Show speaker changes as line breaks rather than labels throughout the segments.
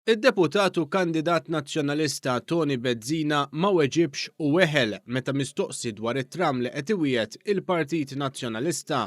Id-Deputat u kandidat Nazzjonalista Toni Bezzina ma weġibx u weħel meta mistoqsi dwar it-tram li qed iwiegħed il-Partit Nazzjonalista.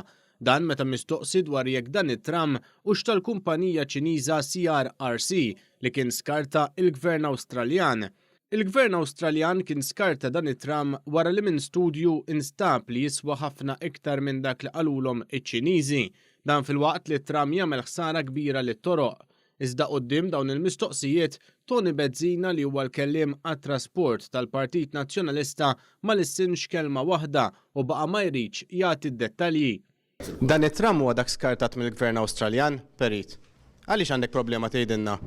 Dan meta mistoqsi dwar jekk dan it-tram hux tal-kumpanija Ċiniża CRRC li kien skarta il-Gvern Awstraljan. Il-Gvern Awstraljan kien skarta dan it-tram wara li minn studju instab li jiswa ħafna iktar minn dak li qalulhom iċ-Ċiniżi. Dan filwaqt li t-tram jagħmel ħsara kbira lit-toroq. Iżda quddiem dawn il-mistoqsijiet, Toni Bezzina li huwa l-kelliem għat-trasport tal-Partit Nazzjonalista ma lissinx kelma waħda u baqa' ma jridx jagħti d-dettalji. Dan it-tram huwa dak skartat mill-Gvern Awstraljan, Perit? Għaliex għandek problema tgħidilna?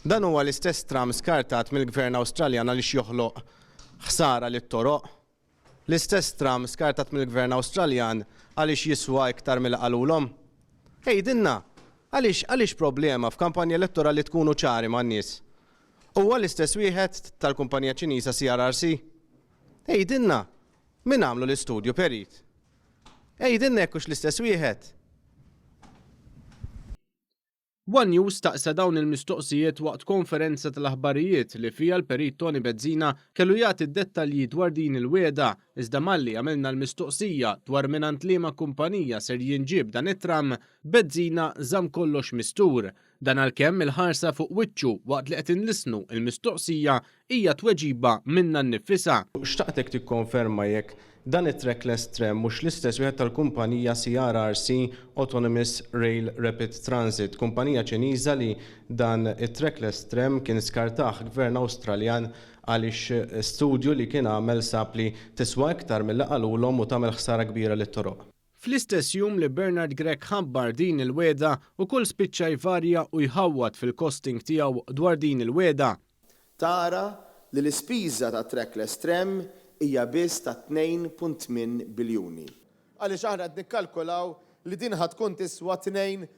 Dan huwa l-istess tram skartat mill-Gvern Awstraljan għaliex joħloq ħsara lit-toroq? L-istess tram skartat mill-Gvern Awstraljan għaliex jiswa iktar milli qalulhom? Għidilna! Għaliex għaliex problema f'kampanja elettorali tkunu ċari man-nies? Huwa l-istess wieħed tal-kumpanija Ċiniża CRRC? Għidilna! Min għamlu l-istudju, Perit? Għidilna jekk hux l-istess wieħed! One News staqsa dawn il-mistoqsijiet waqt konferenza tal-aħbarijiet li fiha l-Perit Toni Bezzina kellu jagħti d-dettalji dwar din il-wiegħda, iżda malli għamilna l-mistoqsija dwar mingħand liema kumpanija ser jinġieb dan it-tram, Bezzina żamm kollox mistur. Dan għalkemm il-ħarsa fuq wiċċu waqt li qed inlissnu l-mistoqsija hija tweġiba minnha nnifisha. Xtaqtek tikkonferma jekk dan it-trackless tram mhux l-istess wieħed tal-kumpanija CRRC Autonomous Rail Rapid Transit, kumpanija Ċiniża li dan it-trackless tram kien skartah gvern Awstraljan għaliex studju li kien għamel sab li tiswa iktar milli qalulhom u tagħmel ħsara kbira lit-toroq. Fl-istess jum li Bernard Grech ħabbar din il-wegħda, ukoll spiċċa jvarja u jħawwad fil-costing tiegħu dwar din il-wegħda.
Tara li l-ispiża tat-trackless tram hija biss ta' 2.8 biljuni. Għaliex aħna qed nikkalkulaw li din ħa tkun tiswa tnejn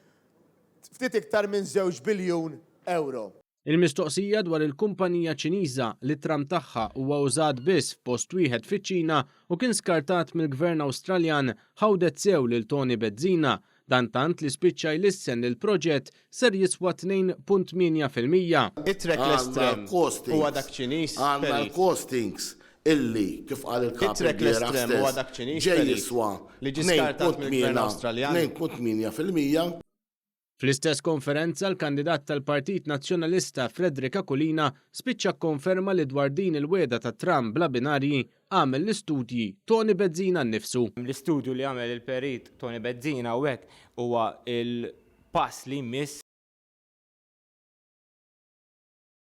ftit iktar minn żewġ biljun ewro.
Il-mistoqsija dwar il-kumpanija Ċiniża li t-tram tagħha huwa użat biss f'post wieħed fiċ-Ċina u kien skartat mill-Gvern Awstraljan ħawdet sew lil Toni Bezzina. Dan tant li spiċċa jlissen li l-proġett ser jiswa 2.8%. It-trackless tram huwa dak Ċiniż,
Għandna
Perit.
l-costings illi, kif qal il-Kap
It-trackless
ilbieraħ
tram huwa
stess,
dak Ċiniż,
ġej
Perit,
jiswa
li ġie skartat mill-Gvern Awstraljan.
2.8%.
Fl-istess konferenza l-kandidat tal-Partit Nazzjonalista Frederick Aquilina spiċċa kkonferma li dwar din il-wegħda ta' tram bla binarji għamel l-istudji Toni Bezzina nnifsu.
L-istudju li għamel il-Perit Toni Bezzina hawnhekk huwa l-pass li jmiss.